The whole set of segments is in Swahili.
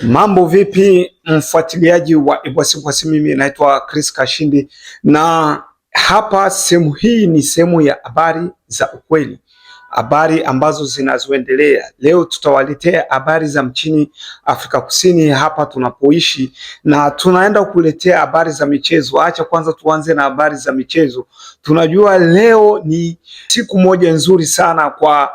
Mambo vipi, mfuatiliaji wa Ebwasebwase? Mimi naitwa Chris Kashindi, na hapa sehemu hii ni sehemu ya habari za ukweli, habari ambazo zinazoendelea leo. Tutawaletea habari za mchini Afrika Kusini hapa tunapoishi, na tunaenda kuletea habari za michezo. Acha kwanza tuanze na habari za michezo. Tunajua leo ni siku moja nzuri sana kwa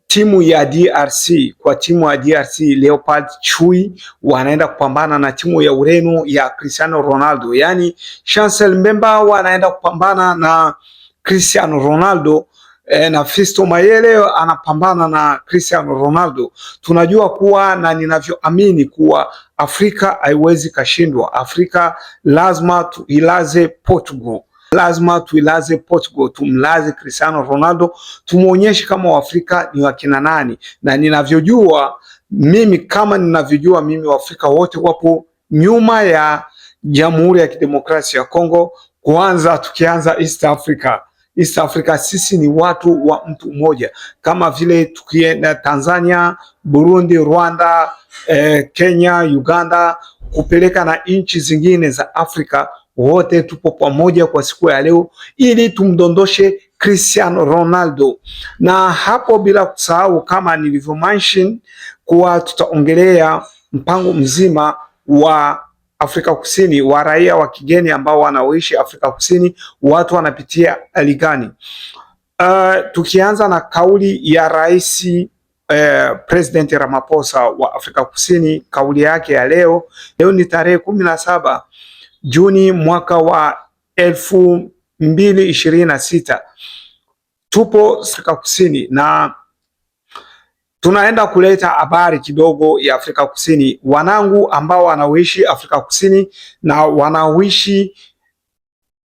timu ya DRC, kwa timu ya DRC Leopard Chui wanaenda kupambana na timu ya Ureno ya Cristiano Ronaldo, yaani Chancel Mbemba wanaenda kupambana na Cristiano Ronaldo na Fisto Mayele anapambana na Cristiano Ronaldo. Tunajua kuwa na ninavyoamini kuwa Afrika haiwezi kashindwa. Afrika lazima tuilaze Portugal, lazima tuilaze Portugal, tumlaze Cristiano Ronaldo, tumuonyeshe kama Waafrika ni wakina nani. Na ninavyojua mimi, kama ninavyojua mimi, Waafrika wote wapo nyuma ya Jamhuri ya Kidemokrasia ya Kongo. Kwanza tukianza East Africa, East Africa sisi ni watu wa mtu mmoja, kama vile tukienda Tanzania, Burundi, Rwanda, Kenya, Uganda, kupeleka na nchi zingine za Afrika, wote tupo pamoja kwa siku ya leo ili tumdondoshe Cristiano Ronaldo. Na hapo bila kusahau, kama nilivyo mention kuwa tutaongelea mpango mzima wa Afrika Kusini wa raia wa kigeni ambao wanaoishi Afrika Kusini, watu wanapitia hali gani? Tukianza na kauli ya rais President Ramaphosa wa Afrika Kusini, kauli yake ya leo. Leo ni tarehe 17 Juni mwaka wa 2026. Tupo Afrika Kusini na tunaenda kuleta habari kidogo ya Afrika Kusini. Wanangu ambao wanaoishi Afrika Kusini na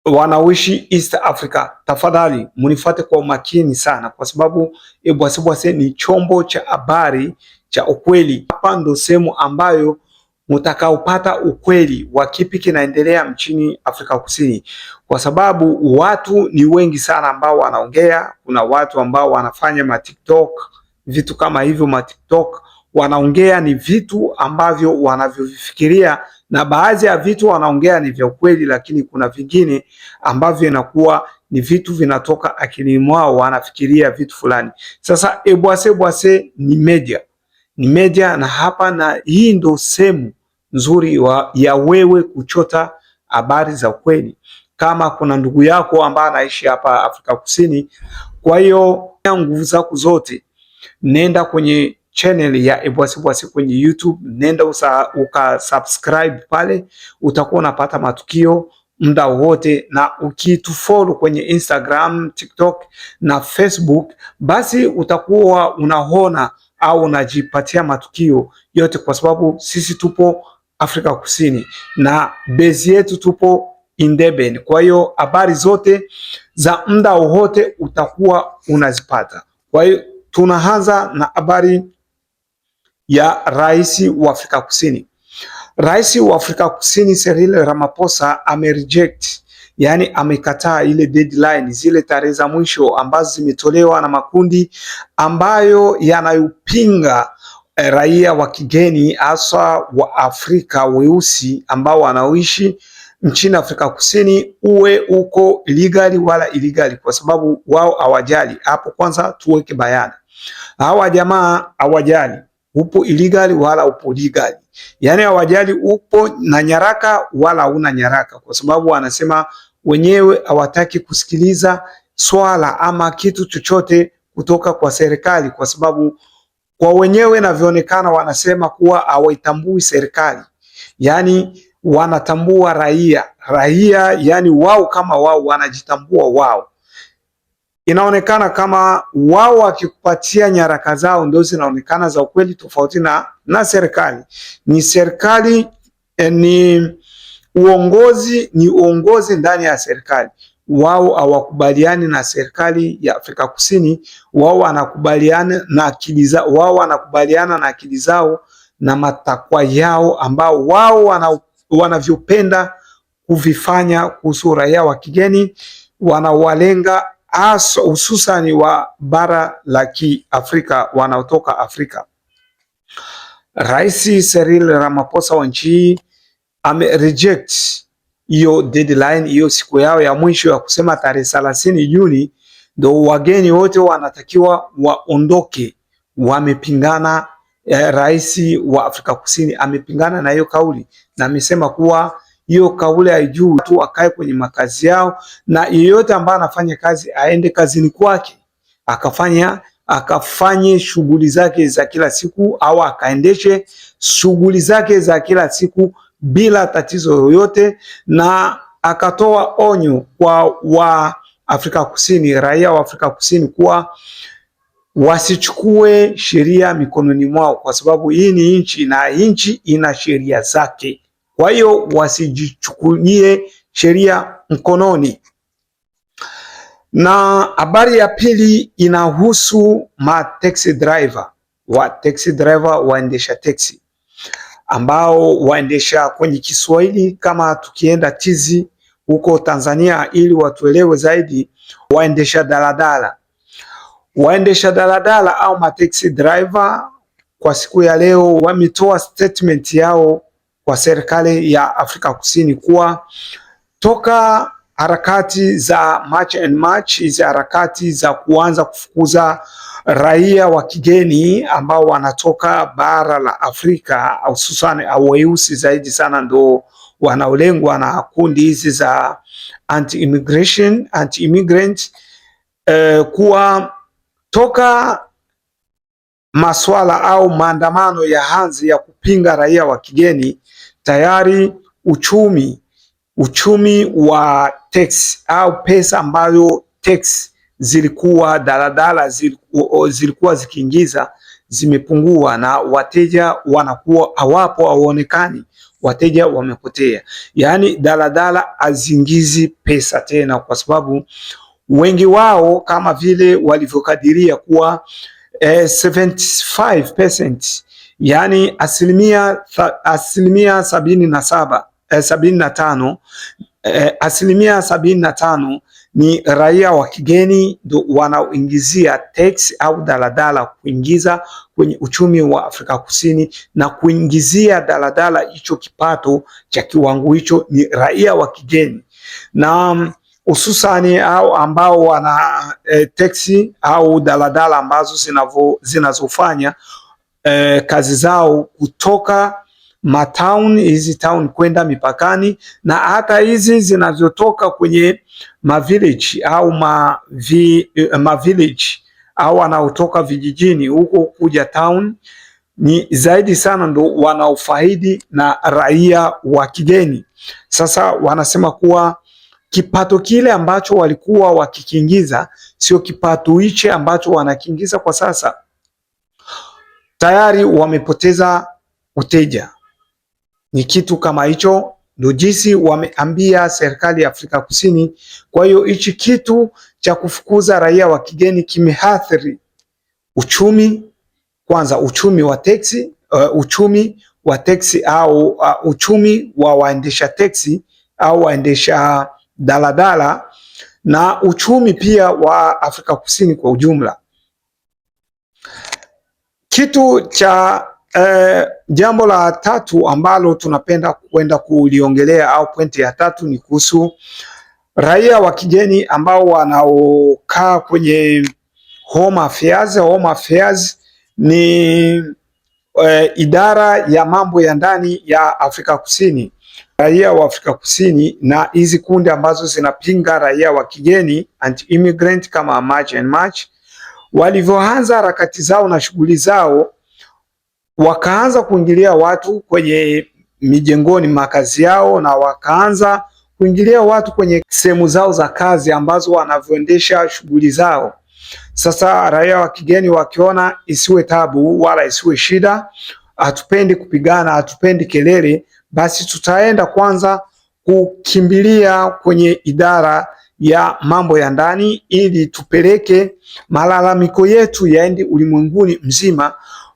wanaoishi East Africa, tafadhali munifuate kwa umakini sana, kwa sababu Ebwasebwase ni chombo cha habari cha ukweli. Hapa ndo sehemu ambayo mutakaopata ukweli wa kipi kinaendelea mchini Afrika Kusini, kwa sababu watu ni wengi sana ambao wanaongea. Kuna watu ambao wanafanya ma TikTok, vitu kama hivyo, ma TikTok wanaongea ni vitu ambavyo wanavyovifikiria, na baadhi ya vitu wanaongea ni vya ukweli, lakini kuna vingine ambavyo inakuwa ni vitu vinatoka akilini mwao, wanafikiria vitu fulani. Sasa Ebwasebwase ni media, ni media, na hapa na hii ndo sehemu nzuri ya wewe kuchota habari za ukweli, kama kuna ndugu yako ambaye anaishi hapa Afrika Kusini. Kwa hiyo nguvu zako zote, nenda kwenye channel ya Ebwasebwase kwenye YouTube, nenda uka subscribe pale, utakuwa unapata matukio muda wote, na ukitufollow kwenye Instagram, TikTok na Facebook, basi utakuwa unaona au unajipatia matukio yote, kwa sababu sisi tupo Afrika Kusini na base yetu tupo in Durban. Kwa hiyo habari zote za muda wote utakuwa unazipata. Kwa hiyo tunaanza na habari ya rais wa Afrika Kusini. Rais wa Afrika Kusini Cyril Ramaphosa amereject, yani amekataa ile deadline, zile tarehe za mwisho ambazo zimetolewa na makundi ambayo yanayopinga raia wa kigeni hasa wa Afrika weusi ambao wanaoishi nchini Afrika Kusini, uwe uko legally wala illegally, kwa sababu wao hawajali. Hapo kwanza tuweke bayana, hawa jamaa hawajali upo illegal wala upo legal, yaani hawajali upo na nyaraka wala una nyaraka, kwa sababu wanasema wenyewe hawataki kusikiliza swala ama kitu chochote kutoka kwa serikali, kwa sababu kwa wenyewe inavyoonekana wanasema kuwa hawaitambui serikali, yaani wanatambua raia raia, yani wao kama wao wanajitambua wao. Inaonekana kama wao wakikupatia nyaraka zao ndio zinaonekana za ukweli, tofauti na serikali. Ni serikali ni uongozi, ni uongozi ndani ya serikali. Wao hawakubaliani na serikali ya Afrika Kusini, wao wanakubaliana na akili zao, wao wanakubaliana na akili zao na matakwa yao ambao wao wanavyopenda kuvifanya kuhusu raia wa kigeni, wanawalenga hususani wa bara la Kiafrika wanaotoka Afrika. Rais Cyril Ramaphosa wa nchi hii ame reject hiyo deadline, hiyo siku yao ya mwisho ya kusema tarehe 30 Juni ndo wageni wote wanatakiwa waondoke. Wamepingana, rais wa Afrika Kusini amepingana na hiyo kauli na amesema kuwa hiyo kauli haijui, watu wakae kwenye makazi yao, na yeyote ambaye anafanya kazi aende kazini kwake akafanye shughuli zake za kila siku au akaendeshe shughuli zake za kila siku bila tatizo yoyote, na akatoa onyo kwa wa Afrika Kusini, raia wa Afrika Kusini kuwa wasichukue sheria mikononi mwao, kwa sababu hii ni nchi na nchi ina sheria zake. Kwa hiyo wasijichukulie sheria mkononi. Na habari ya pili inahusu ma taxi driver, wa taxi driver, waendesha taxi ambao waendesha kwenye Kiswahili, kama tukienda tizi huko Tanzania ili watuelewe zaidi, waendesha daladala, waendesha daladala au ma taxi driver kwa siku ya leo wametoa statement yao kwa serikali ya Afrika Kusini kuwa toka harakati za March and March, hizi harakati za kuanza kufukuza raia wa kigeni ambao wanatoka bara la Afrika, hususan weusi zaidi sana ndo wanaolengwa na kundi hizi za anti-immigration, anti-immigrant kuwa toka maswala au maandamano ya hanzi ya kupinga raia wa kigeni, tayari uchumi wa tax au pesa ambayo tax zilikuwa daladala zilikuwa zikiingiza zimepungua, na wateja wanakuwa hawapo, hawaonekani, wateja wamepotea. Yaani daladala haziingizi pesa tena, kwa sababu wengi wao kama vile walivyokadiria kuwa 75%, yani asilimia 77, 75, 75% ni raia wa kigeni ndo wanaoingizia tax au daladala kuingiza kwenye uchumi wa Afrika Kusini, na kuingizia daladala hicho kipato cha kiwango hicho ni raia wa kigeni na hususani au ambao wana taxi au daladala ambazo zinazofanya kazi zao kutoka matown hizi town kwenda mipakani na hata hizi zinazotoka kwenye ma village au ma village au wanaotoka vijijini huko kuja town ni zaidi sana ndo wanaofaidi na raia wa kigeni. Sasa wanasema kuwa kipato kile ambacho walikuwa wakikiingiza sio kipato hichi ambacho wanakiingiza kwa sasa. Tayari wamepoteza uteja, ni kitu kama hicho ndio jinsi wameambia serikali ya Afrika Kusini. Kwa hiyo hichi kitu cha kufukuza raia wa kigeni kimeathiri uchumi, kwanza uchumi wa teksi, uchumi wa teksi au uchumi wa waendesha teksi au waendesha daladala na uchumi pia wa Afrika Kusini kwa ujumla. Kitu cha jambo la tatu ambalo tunapenda kwenda kuliongelea au pointi ya tatu ni kuhusu raia wa kigeni ambao wanaokaa kwenye Home Affairs. Home Affairs ni idara ya mambo ya ndani ya Afrika Kusini. Raia wa Afrika Kusini na hizi kundi ambazo zinapinga raia wa kigeni anti-immigrant kama March and March, walivyoanza harakati zao na shughuli zao, wakaanza kuingilia watu kwenye mijengoni makazi yao, na wakaanza kuingilia watu kwenye sehemu zao za kazi ambazo wanavyoendesha shughuli zao. Sasa raia wa kigeni wakiona isiwe tabu wala isiwe shida, hatupendi kupigana, hatupendi kelele, basi tutaenda kwanza kukimbilia kwenye idara ya mambo ya ndani ili tupeleke malalamiko yetu yaende ulimwenguni mzima,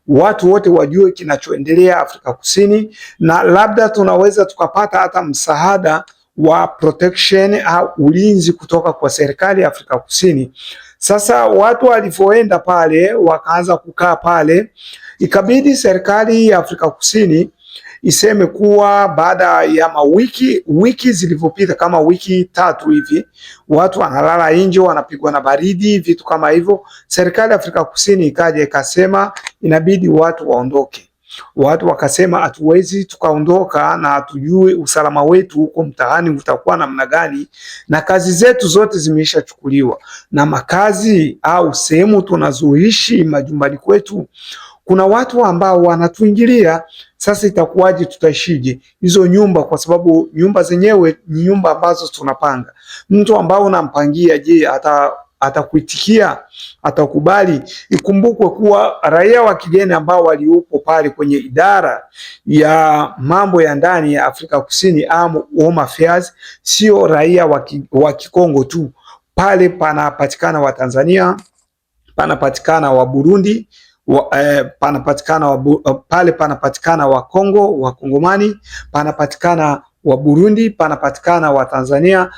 watu wote wajue kinachoendelea Afrika Kusini, na labda tunaweza tukapata hata msaada wa protection au ulinzi kutoka kwa serikali ya Afrika Kusini. Sasa watu walivyoenda pale wakaanza kukaa pale, Ikabidi serikali ya Afrika Kusini iseme kuwa baada ya mawiki wiki zilivyopita, kama wiki 3 hivi, watu wanalala nje, wanapigwa na baridi, vitu kama hivyo. Serikali ya Afrika Kusini ikaja ikasema inabidi watu waondoke. Watu wakasema hatuwezi tukaondoka na hatujui usalama wetu huko mtaani utakuwa namna gani, na kazi zetu zote zimeishachukuliwa na makazi au sehemu tunazoishi majumbani kwetu kuna watu ambao wanatuingilia. Sasa itakuwaje? Tutaishije hizo nyumba? Kwa sababu nyumba zenyewe ni nyumba ambazo tunapanga. Mtu ambao unampangia, je, atakuitikia? Atakubali? Ikumbukwe kuwa raia wa kigeni ambao waliopo pale kwenye idara ya mambo ya ndani ya Afrika Kusini au Home Affairs sio raia wa Kikongo tu. Pale panapatikana wa Tanzania, panapatikana wa Burundi, panapatikana pale panapatikana wa Kongo, wa Kongomani, panapatikana wa Burundi, panapatikana wa Tanzania.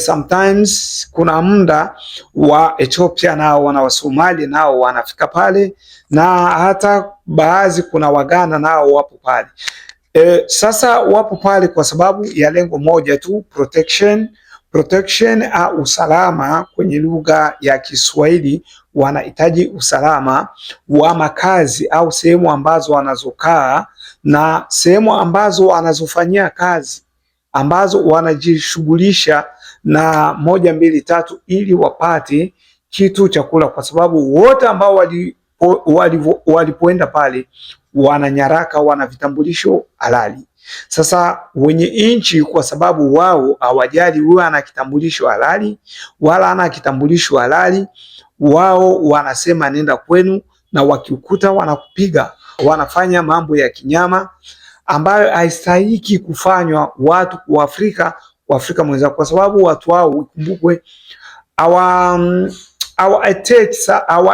Sometimes kuna muda wa Ethiopia nao wana Wasomali nao wanafika pale, na hata baadhi kuna Wagana nao wapo pale. Sasa wapo pale kwa sababu ya lengo moja tu, protection. Protection au usalama kwenye lugha ya Kiswahili, wanahitaji usalama wa makazi au sehemu ambazo wanazokaa na sehemu ambazo wanazofanyia kazi ambazo wanajishughulisha na moja mbili tatu, ili wapate kitu cha kula, kwa sababu wote ambao walipoenda pale wana nyaraka, wana vitambulisho halali. Sasa wenye nchi kwa sababu wao hawajali huyo ana kitambulisho halali wala ana kitambulisho halali, wao wanasema nenda kwenu, na wakikuta wanakupiga, wanafanya mambo ya kinyama ambayo haistahiki kufanywa watu wa Afrika wa Afrika mwenzao, kwa sababu watu wao ikumbukwe, hawa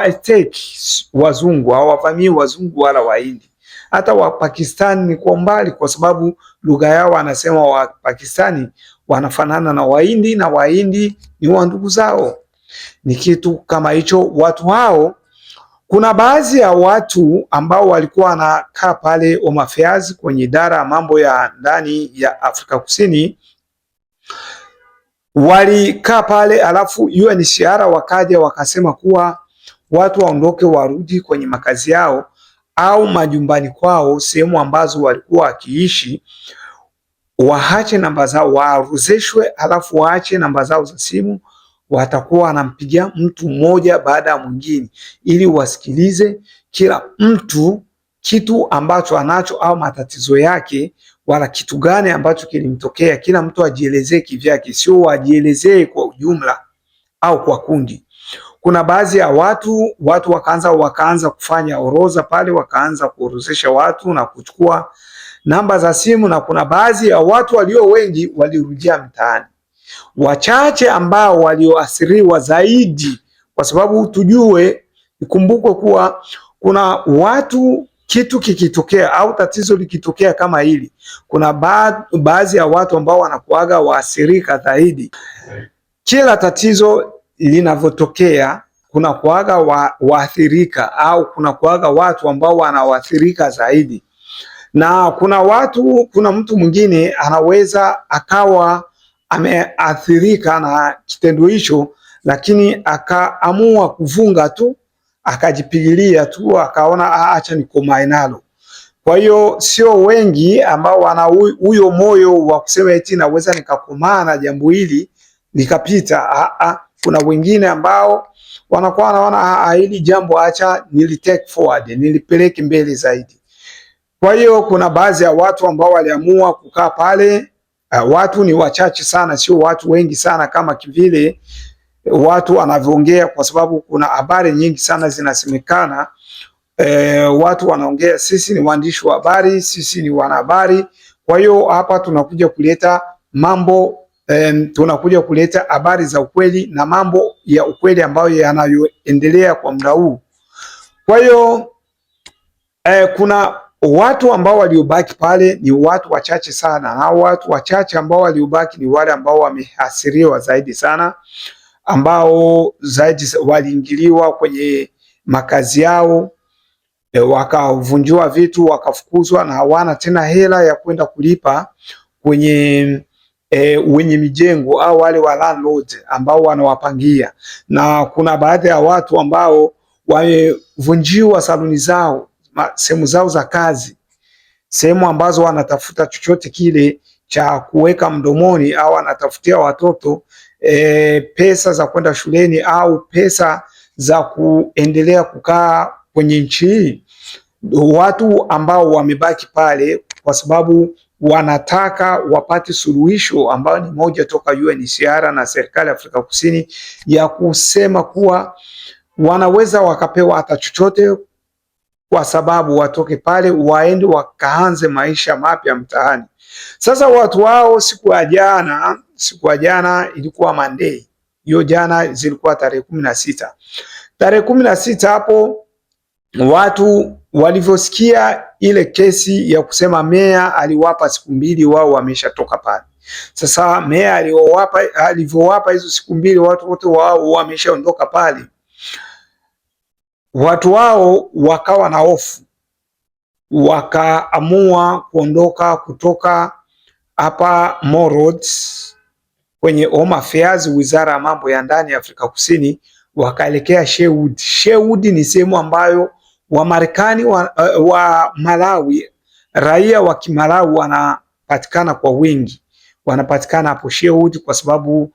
attack wazungu, hawavamii wazungu wala Wahindi, hata Wapakistani ni kwa mbali, kwa sababu lugha yao wanasema Wapakistani wanafanana na Wahindi na Wahindi ni wa ndugu zao. Ni kitu kama hicho. Watu hao, kuna baadhi ya watu ambao walikuwa wanakaa pale Home Affairs kwenye idara ya mambo ya ndani ya Afrika Kusini walikaa pale, alafu UNHCR wakaja wakasema kuwa watu waondoke warudi kwenye makazi yao au majumbani kwao, sehemu ambazo walikuwa wakiishi, waache namba zao, waorozeshwe, alafu waache namba zao za simu. Watakuwa wanampigia mtu mmoja baada ya mwingine, ili wasikilize kila mtu kitu ambacho anacho au matatizo yake, wala kitu gani ambacho kilimtokea. Kila mtu ajielezee kivyake, sio wajielezee kwa ujumla au kwa kundi. Kuna baadhi ya watu wakaanza kufanya orodha pale, wakaanza kuorozesha watu na kuchukua namba za simu, na kuna baadhi ya watu walio wengi walirudia mtaani, wachache ambao walioathiriwa zaidi, kwa sababu tujue, ikumbukwe kuwa kuna watu kitu kikitokea au tatizo likitokea kama hili, kuna baadhi ya watu ambao wanakuaga waathirika zaidi. Kila tatizo linavyotokea kuna kuaga waathirika au kuna kuaga watu ambao wanawathirika zaidi, na kuna watu, kuna mtu mwingine anaweza akawa ameathirika na kitendo hicho, lakini akaamua kuvunga tu akajipigilia tu akaona acha nikomae nalo. Kwa hiyo sio wengi ambao wana huyo moyo wa kusema eti naweza nikakomaa na jambo hili likapita. Kuna wengine ambao wanakuwa wanaona hili jambo acha nili take forward, nilipeleke mbele zaidi. Kwa hiyo kuna baadhi ya watu ambao waliamua kukaa pale. Watu ni wachache sana, sio watu wengi sana kama vile watu wanavyoongea, kwa sababu kuna habari nyingi sana zinasemekana. Watu wanaongea, sisi ni waandishi wa habari, sisi ni wanahabari. Kwa hiyo hapa tunakuja kuleta mambo tunakuja kuleta habari za ukweli na mambo ya ukweli ambayo yanayoendelea kwa muda huu. Kwa hiyo kuna watu ambao waliobaki pale ni watu wachache sana, na watu wachache ambao waliobaki ni wale ambao wameathiriwa zaidi sana, ambao zaidi waliingiliwa kwenye makazi yao. Wakavunjiwa vitu wakafukuzwa, na hawana tena hela ya kwenda kulipa kwenye wenye mijengo au wale wa landlord ambao wanawapangia, na kuna baadhi ya watu ambao wamevunjiwa saluni zao, sehemu zao za kazi, sehemu ambazo wanatafuta chochote kile cha kuweka mdomoni au wanatafutia watoto pesa za kwenda shuleni au pesa za kuendelea kukaa kwenye nchi hii. Watu ambao wamebaki pale kwa sababu wanataka wapate suluhisho ambayo ni moja toka UNHCR na serikali ya Afrika Kusini ya kusema kuwa wanaweza wakapewa hata chochote kwa sababu watoke pale waende wakaanze maisha mapya mtaani. Sasa watu wao siku ya jana ilikuwa Monday, hiyo jana zilikuwa tarehe 16. Tarehe 16 hapo watu walivyosikia ile kesi ya kusema meya aliwapa siku mbili, wao wameshatoka pale. Sasa meya alivyowapa hizo siku mbili, watu wote wao wameshaondoka pale. Watu wao wakawa na hofu, wakaamua kuondoka kutoka hapa Mall Road kwenye Home Affairs, wizara ya mambo ya ndani ya Afrika Kusini, wakaelekea Sherwood. Sherwood ni sehemu ambayo Wamarekani wa Malawi, raia wa Kimalawi wanapatikana kwa wingi, wanapatikana hapo Sherwood kwa sababu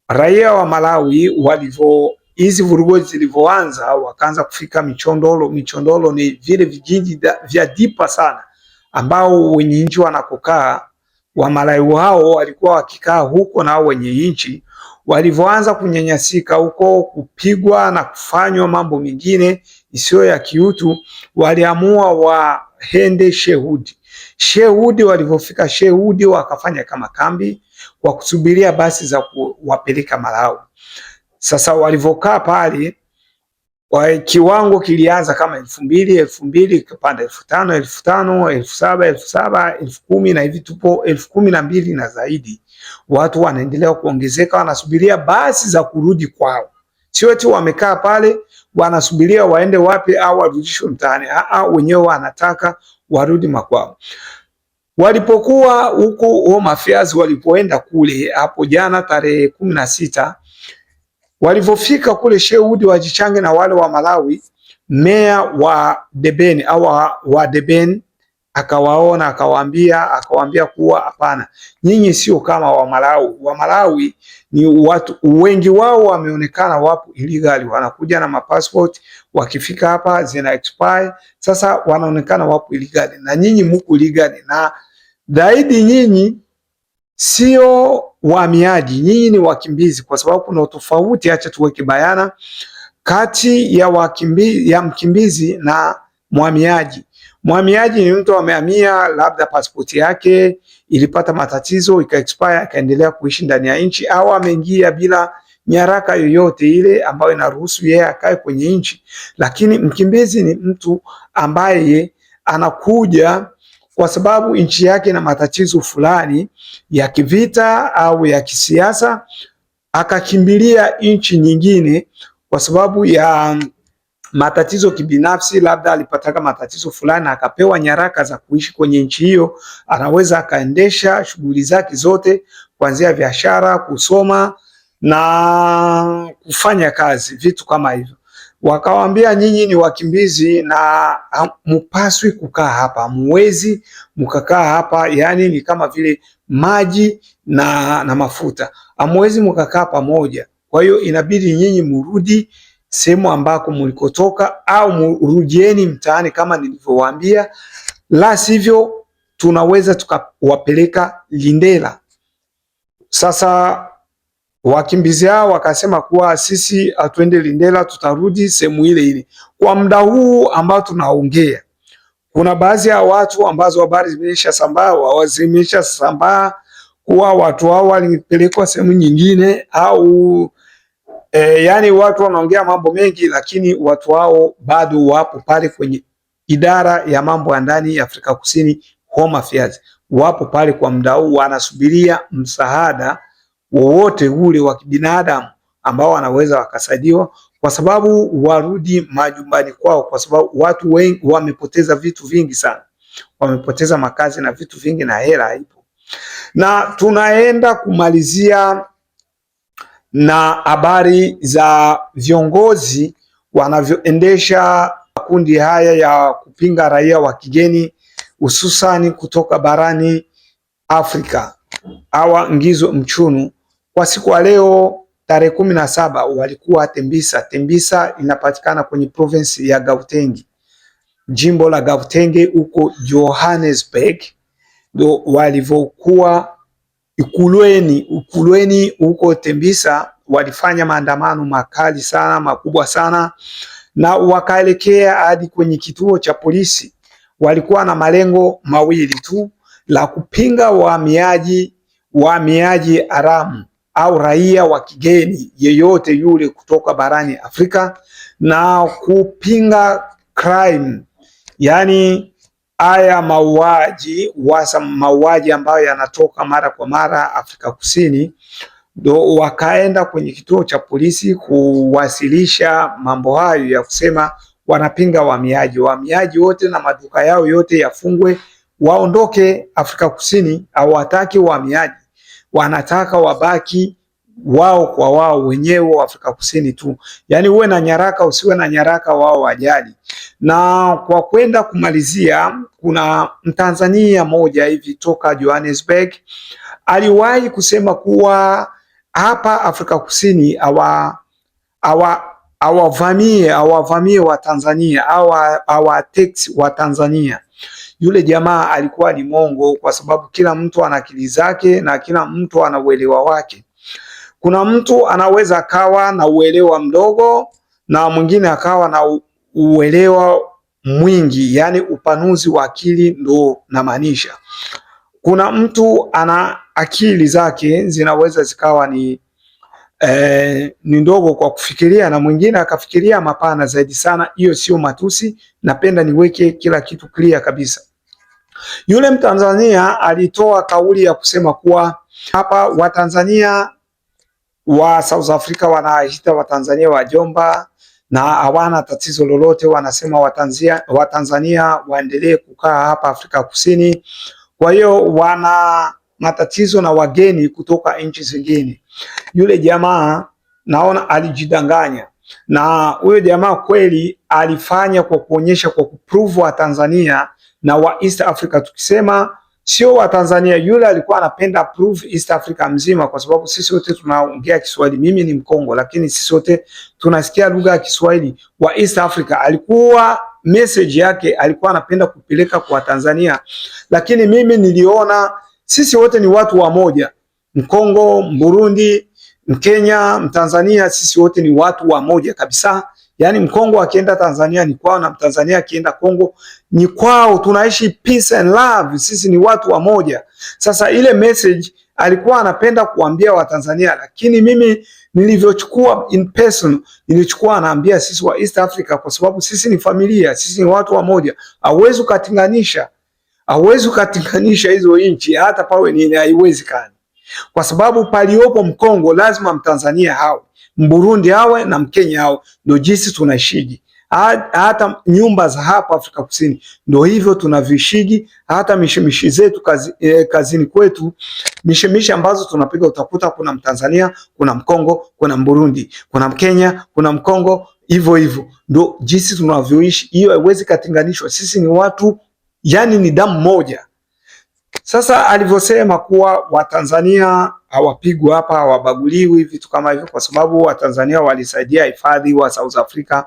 raia wa Malawi walivyo hizi vurugu zilivyoanza wakaanza kufika Michondolo. Michondolo ni vile vijiji vya dipa sana ambao wenye nchi wanakokaa. Wamalawi hao walikuwa wakikaa huko, na wenye nchi walivyoanza kunyanyasika huko, kupigwa na kufanywa mambo mengine isiyo ya kiutu, waliamua waende Shehudi. Shehudi walivyofika Shehudi wakafanya kama kambi kwa kusubiria basi za kuwapeleka Malawi. Sasa walivyokaa pale kiwango kilianza kama 2000, 2000 ikapanda 5000, 5000, 7000, 7000, 10000 na hivi tupo 12,000 na zaidi. Watu wanaendelea kuongezeka, wanasubiria basi za kurudi kwao. Sio eti wamekaa pale wanasubiria waende wapi au warudishwe mtaani. Wenyewe wanataka warudi makwao. Walipokuwa huko Home Affairs, walipoenda kule hapo jana tarehe 16, walivyofika kule Sherwood wajichange na wale wa Malawi, meya wa Deben au wa Deben akawaona akawaambia kuwa hapana, nyinyi sio kama wa Malawi. Wa Malawi ni watu wengi wao wameonekana wapo illegal, wanakuja na mapassport, wakifika hapa zina expire. Sasa wanaonekana wapo illegal, na nyinyi muko legal, na zaidi nyinyi sio wahamiaji, nyinyi ni wakimbizi, kwa sababu kuna utofauti, acha tuweke bayana, kati ya ya mkimbizi na mhamiaji. Mhamiaji ni mtu amehamia, labda pasipoti yake ilipata matatizo ika expire, akaendelea kuishi ndani ya nchi, au ameingia bila nyaraka yoyote ile ambayo inaruhusu yeye akae kwenye nchi. Lakini mkimbizi ni mtu ambaye anakuja kwa sababu nchi yake ina matatizo fulani ya kivita au ya kisiasa, akakimbilia nchi nyingine kwa sababu ya matatizo kibinafsi, labda alipataka matatizo fulani akapewa nyaraka za kuishi kwenye nchi hiyo, anaweza akaendesha shughuli zake zote kuanzia biashara, kusoma na kufanya kazi, vitu kama hivyo. Wakawambia nyinyi ni wakimbizi na mupaswi kukaa hapa, muwezi mkakaa hapa, yani ni kama vile maji na mafuta, hamwezi mkakaa pamoja. Kwa hiyo inabidi nyinyi murudi sehemu ambako mlikotoka, au murudieni mtaani kama nilivyowaambia, la sivyo tunaweza tukawapeleka Lindela. Sasa wakimbizi hao wakasema kuwa sisi hatuende Lindela, tutarudi sehemu ile ile. Kwa muda huu ambao tunaongea, kuna baadhi ya watu ambazo habari zimesha sambaa kuwa watu hao walipelekwa sehemu nyingine au yani watu wanaongea mambo mengi, lakini watu hao bado wapo pale kwenye idara ya mambo ya ndani ya Afrika Kusini, Home Affairs, wapo pale kwa muda huu wanasubiria msaada wowote ule wa kibinadamu ambao wanaweza wakasaidiwa kwa sababu warudi majumbani kwao, kwa sababu watu wengi wamepoteza vitu vingi sana, wamepoteza makazi na vitu vingi na hela haipo. Na tunaenda kumalizia na habari za viongozi wanavyoendesha makundi haya ya kupinga raia wa kigeni hususani kutoka barani Afrika. Hawa Ngizo Mchunu kwa siku ya leo tarehe 17 walikuwa Tembisa. Tembisa inapatikana kwenye province ya Gauteng, jimbo la Gauteng huko Johannesburg, ndo walivyokuwa Ikulweni huko Tembisa walifanya maandamano makali sana makubwa sana, na wakaelekea hadi kwenye kituo cha polisi. Walikuwa na malengo mawili tu, la kupinga wahamiaji haramu au raia wa kigeni yeyote yule kutoka barani Afrika na kupinga crime, yani haya mauaji wasa mauaji ambayo yanatoka mara kwa mara Afrika Kusini. Ndo wakaenda kwenye kituo cha polisi kuwasilisha mambo hayo ya kusema wanapinga wahamiaji, wahamiaji wote na maduka yao yote yafungwe, waondoke Afrika Kusini. Hawataki wahamiaji, wanataka wabaki wao kwa wao wenyewe wa Afrika Kusini tu, yaani uwe na nyaraka usiwe na nyaraka, wao wajali. Na kwa kwenda kumalizia, kuna Mtanzania moja hivi toka Johannesburg aliwahi kusema kuwa hapa Afrika Kusini awavamie wa Tanzania awa tax wa Tanzania. Yule jamaa alikuwa ni mongo, kwa sababu kila mtu ana akili zake na kila mtu ana uelewa wake. Kuna mtu anaweza akawa na uelewa mdogo na mwingine akawa na uelewa mwingi, yani upanuzi wa akili ndo namaanisha. Kuna mtu ana akili zake zinaweza zikawa ni ndogo kwa kufikiria na mwingine akafikiria mapana zaidi sana. Hiyo sio matusi, napenda niweke kila kitu clear kabisa. Yule Mtanzania alitoa kauli ya kusema kuwa hapa Watanzania wa South Africa wanaita Watanzania wajomba na hawana tatizo lolote, wanasema Watanzania waendelee kukaa hapa Afrika Kusini. Kwa hiyo wana matatizo na wageni kutoka nchi zingine. Yule jamaa naona alijidanganya, na huyo jamaa kweli alifanya kwa kuonyesha, kwa kuprove wa Tanzania na wa East Africa. Tukisema sio wa Tanzania, yule alikuwa anapenda prove East Africa mzima, kwa sababu sisi wote tunaongea Kiswahili. Mimi ni Mkongo, lakini sisi wote tunasikia lugha ya Kiswahili. Wa East Africa alikuwa message yake alikuwa anapenda kupeleka kwa Tanzania, lakini mimi niliona sisi wote ni watu wa moja, Mkongo, Mburundi, Mkenya, Mtanzania, sisi wote ni watu wa moja kabisa. Yaani Mkongo akienda Tanzania ni kwao na Mtanzania akienda Kongo ni kwao, tunaishi peace and love, sisi ni watu wa moja. Sasa ile message alikuwa anapenda kuambia Watanzania, lakini mimi nilivyochukua in person, nilichukua anaambia sisi wa East Africa, kwa sababu sisi ni familia, sisi ni watu wa moja. Hauwezi ukatenganisha hizo nchi hata pawe nini, haiwezekani, kwa sababu paliopo Mkongo lazima Mtanzania hawe, Mburundi awe na Mkenya awe, ndio jinsi tunaishiji. Hata nyumba za hapa Afrika Kusini ndio hivyo tunavishigi. Hata mishimishi zetu kazini kwetu, mishimishi ambazo tunapiga utakuta kuna Mtanzania, kuna Mkongo, kuna Mburundi, kuna Mkenya, kuna Mkongo, hivyo hivyo ndio jinsi tunavyoishi. Hiyo haiwezi katenganishwa. Sisi ni watu, yani ni damu moja. Sasa alivyosema kuwa Watanzania hawapigwi hapa, hawabaguliwi, vitu kama hivyo, kwa sababu Watanzania walisaidia hifadhi wa South Africa.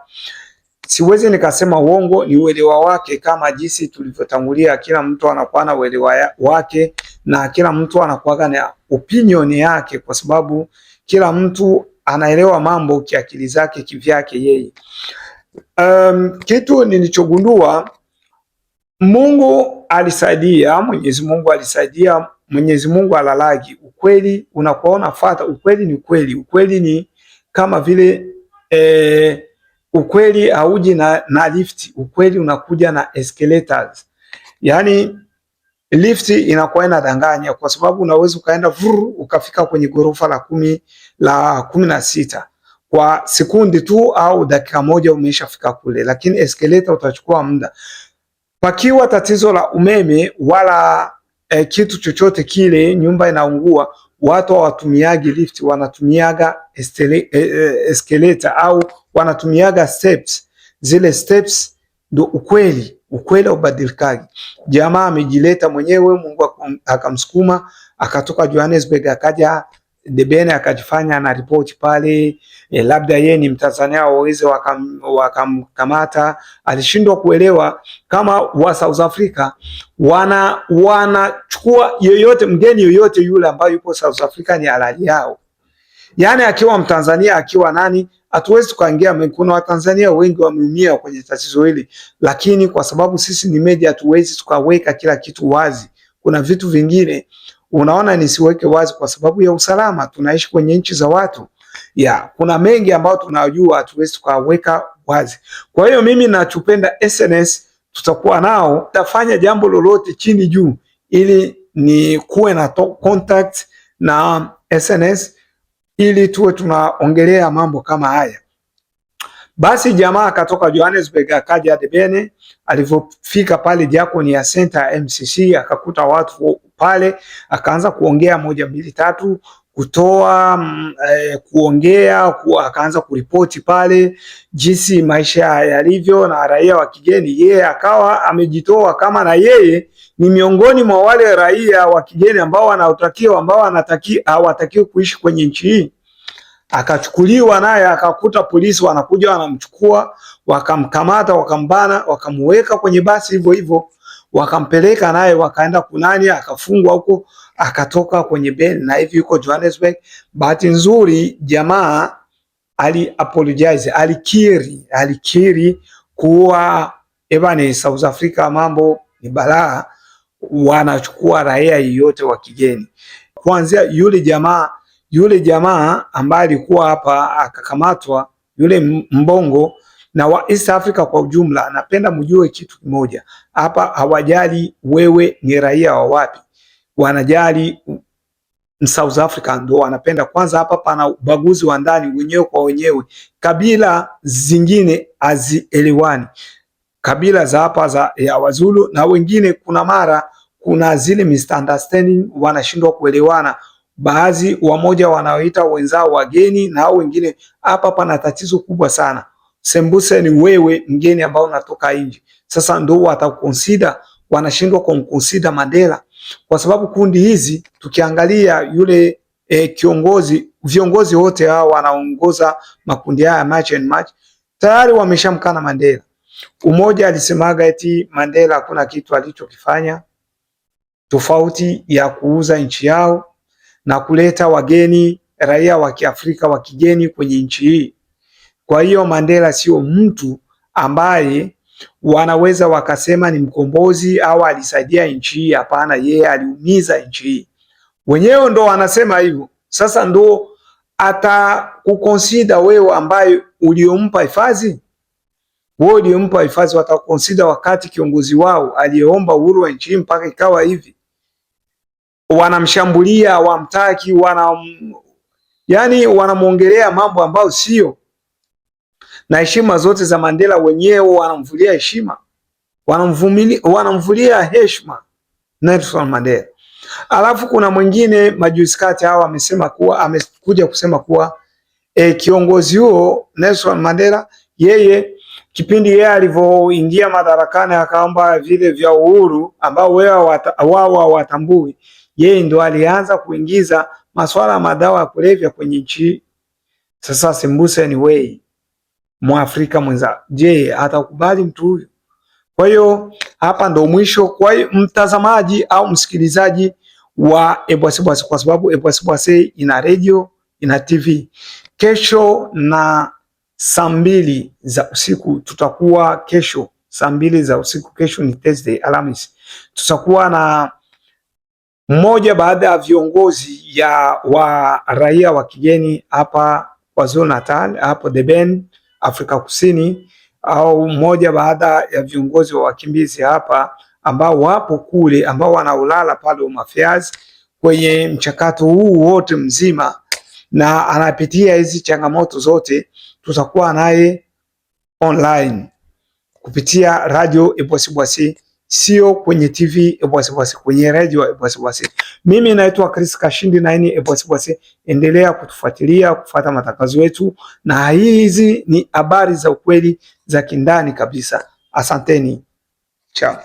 Siwezi nikasema uongo, ni uelewa wake, kama jinsi tulivyotangulia, kila mtu anakuwa na uelewa wake na kila mtu anakuwa na opinion yake, kwa sababu kila mtu anaelewa mambo kiakili zake kivyake yeye. Kitu nilichogundua, Mungu alisaidia, Mwenyezi Mungu alisaidia, Mwenyezi Mungu alalagi. Ukweli unakuwa unafuata, ukweli ni ukweli, ukweli ni kama vile ukweli hauji na lift, ukweli unakuja na escalators. Yani lift inakuwa inadanganya kwa sababu unaweza ukaenda vuru ukafika kwenye ghorofa la 16. Kwa sekundi tu au dakika moja umeshafika kule, lakini escalator utachukua muda. Pakiwa tatizo la umeme wala kitu chochote kile, nyumba inaungua, watu hawatumiagi lift, wanatumiaga escalator au wanatumiaga steps. Zile steps ndo ukweli, ukweli haubadilikagi. Jamaa amejileta mwenyewe, Mungu akamsukuma akatoka Johannesburg akaja Durban akajifanya ana ripoti pale labda yeye ni Mtanzania waweze wakamkamata. Alishindwa kuelewa kama wa South Africa wanachukua yoyote mgeni yoyote yule ambaye yupo South Africa ni halali yao, yaani akiwa Mtanzania akiwa nani, hatuwezi tukaingia. Kuna Watanzania wengi wameumia kwenye tatizo hili, lakini kwa sababu sisi ni media hatuwezi tukaweka kila kitu wazi. Kuna vitu vingine unaona nisiweke wazi kwa sababu ya usalama, tunaishi kwenye nchi za watu ya, kuna mengi ambayo tunajua hatuwezi tukaweka wazi. Kwa hiyo mimi nachopenda SNS tutakuwa nao, tafanya jambo lolote chini juu, ili ni kuwe na contact na SNS ili tuwe tunaongelea mambo kama haya. Basi jamaa akatoka Johannesburg akaja Durban. Alivyofika pale Diakonia Center ya MCC akakuta watu pale, akaanza kuongea moja mbili tatu, kutoa kuongea akaanza kuripoti pale jinsi maisha yalivyo na raia wa kigeni. Yeye akawa amejitoa kama na yeye ni miongoni mwa wale raia wa kigeni ambao wanaotakiwa ambao hawatakiwi kuishi kwenye nchi hii. Akachukuliwa naye akakuta polisi wanakuja wanamchukua, wakamkamata, wakambana, wakamuweka kwenye basi hivyo hivyo, wakampeleka naye wakaenda kunani, akafungwa huko, akatoka kwenye bail na hivi yuko Johannesburg. Bahati nzuri jamaa ali apologize, alikiri kuwa ebane, South Africa mambo ni balaa, wanachukua raia yeyote wa kigeni, kuanzia yule jamaa ambaye alikuwa hapa akakamatwa, yule mbongo na wa East Africa kwa ujumla. Napenda mjue kitu kimoja hapa, hawajali wewe ni raia wa wapi, wanajali South Africa ndo wanapenda kwanza. Hapa pana ubaguzi wa ndani wenyewe kwa wenyewe, kabila zingine hazielewani, kabila za hapa za ya Wazulu na wengine, kuna mara kuna zile misunderstanding, wanashindwa kuelewana baadhi wamoja wanaoita wenzao wageni na hao wengine. Hapa pana tatizo kubwa sana. Sembuse ni wewe mgeni ambao unatoka nje, sasa ndo watakuconsider, wanashindwa kumconsider Mandela kwa sababu kundi hizi tukiangalia yule kiongozi, viongozi wote hao wanaongoza makundi haya ya March and March tayari wameshamkana Mandela. Umoja alisemaga eti Mandela hakuna kitu alichokifanya tofauti ya kuuza nchi yao na kuleta wageni raia wa Kiafrika wa kigeni kwenye nchi hii. Kwa hiyo Mandela sio mtu ambaye wanaweza wakasema ni mkombozi au alisaidia nchi hii. Hapana, yeye aliumiza nchi hii. Wenyewe ndo wanasema hivyo. Sasa ndo atakuconsider wewe ambaye uliompa hifadhi, wewe uliompa hifadhi, watakuconsider wakati kiongozi wao aliyeomba uhuru wa nchi mpaka ikawa hivi, wanamshambulia, wamtaki, yani wanamwongelea mambo ambayo sio, na heshima zote za Mandela wenyewe wanamvulia heshima, wanamvulia heshima Nelson Mandela. Alafu kuna mwingine majuzi kati hao amesema kuwa amekuja kusema kuwa kiongozi huo Nelson Mandela yeye kipindi yeye alivyoingia madarakani akaomba vile vya uhuru ambao wao hawatambui, yeye ndo alianza kuingiza masuala ya madawa ya kulevya kwenye nchi. Sasa sembuse ni wewe Mwafrika mwenza, je, atakubali mtu huyu? Kwa hiyo hapa ndo mwisho. Kwa hiyo mtazamaji au msikilizaji wa Ebwasebwase, kwa sababu Ebwasebwase ina radio ina TV. Kesho na saa 2 za usiku tutakuwa, kesho saa 2 za usiku, kesho ni Thursday, Alhamisi, tutakuwa na mmoja baada ya viongozi ya wa raia wa kigeni hapa KwaZulu Natal, hapo Durban, Afrika Kusini, au mmoja baada ya viongozi wa wakimbizi hapa ambao wapo kule ambao wanaulala pale Home Affairs kwenye mchakato huu wote mzima. na anapitia hizi changamoto zote, tutakuwa naye online kupitia radio Ebwasibwasi, sio kwenye TV Ebwasibwasi, kwenye radio Ebwasibwasi. Mimi naitwa Chris Kashindi na hii Ebwasibwasi. Endelea kutufuatilia, kufuata matangazo yetu, na hizi ni habari za ukweli za kindani kabisa. Asanteni, chao.